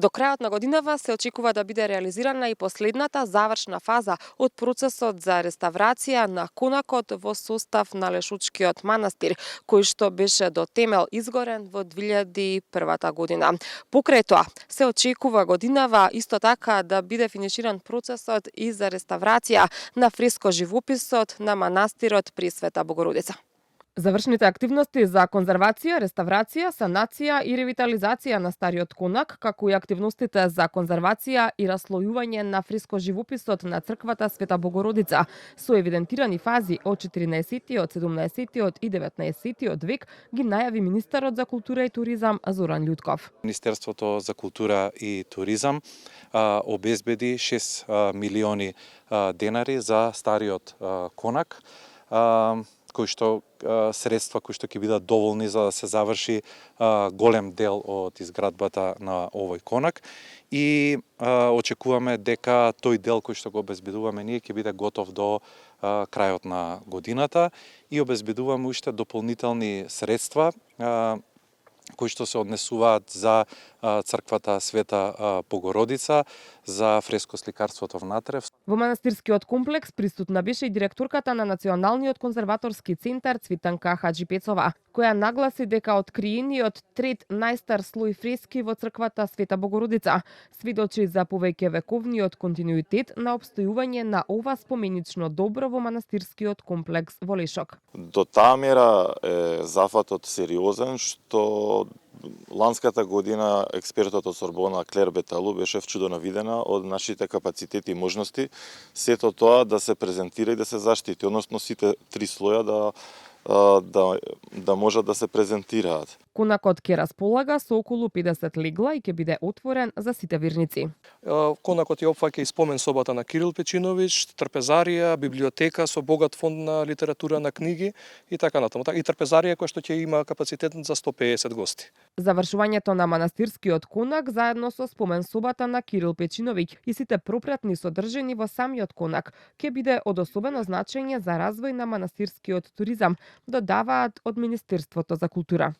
До крајот на годинава се очекува да биде реализирана и последната завршна фаза од процесот за реставрација на конакот во состав на Лешучкиот манастир, кој што беше до темел изгорен во 2001 година. Покрај тоа, се очекува годинава исто така да биде финиширан процесот и за реставрација на фреско живописот на манастирот при Света Богородица. Завршните активности за конзервација, реставрација, санација и ревитализација на стариот конак, како и активностите за конзервација и раслојување на фреско живописот на црквата Света Богородица со евидентирани фази од 14-тиот, 17-тиот и 19-тиот век ги најави министерот за култура и туризам Зоран Љутков. Министерството за култура и туризам обезбеди 6 милиони денари за стариот конак, кои што средства кои што ќе бидат доволни за да се заврши голем дел од изградбата на овој конак и очекуваме дека тој дел кој што го обезбедуваме ние ќе биде готов до крајот на годината и обезбедуваме уште дополнителни средства кои што се однесуваат за црквата Света Богородица, за фрескосликарството внатре. Во манастирскиот комплекс присутна беше и директорката на Националниот конзерваторски центар Цвитанка Хаџипецова, која нагласи дека откриениот трет најстар слој фрески во црквата Света Богородица сведочи за повеќе вековниот континуитет на обстојување на ова споменично добро во манастирскиот комплекс во Лешок. До таа мера е зафатот сериозен што ланската година експертот од Сорбона Клер Беталу беше вчудено видена од нашите капацитети и можности, сето тоа да се презентира и да се заштити, односно сите три слоја да можат да се презентираат. Конакот ќе располага со околу 50 легла и ќе биде отворен за сите верници. Конакот ја опфаќа и спомен собата на Кирил Печинович, трпезарија, библиотека со богат фонд на литература на книги и така натаму. И трпезарија која што ќе има капацитет за 150 гости. Завршувањето на манастирскиот конак заедно со спомен собата на Кирил Печиновиќ и сите пропратни содржини во самиот конак ќе биде од особено значење за развој на манастирскиот туризам, додаваат од Министерството за култура.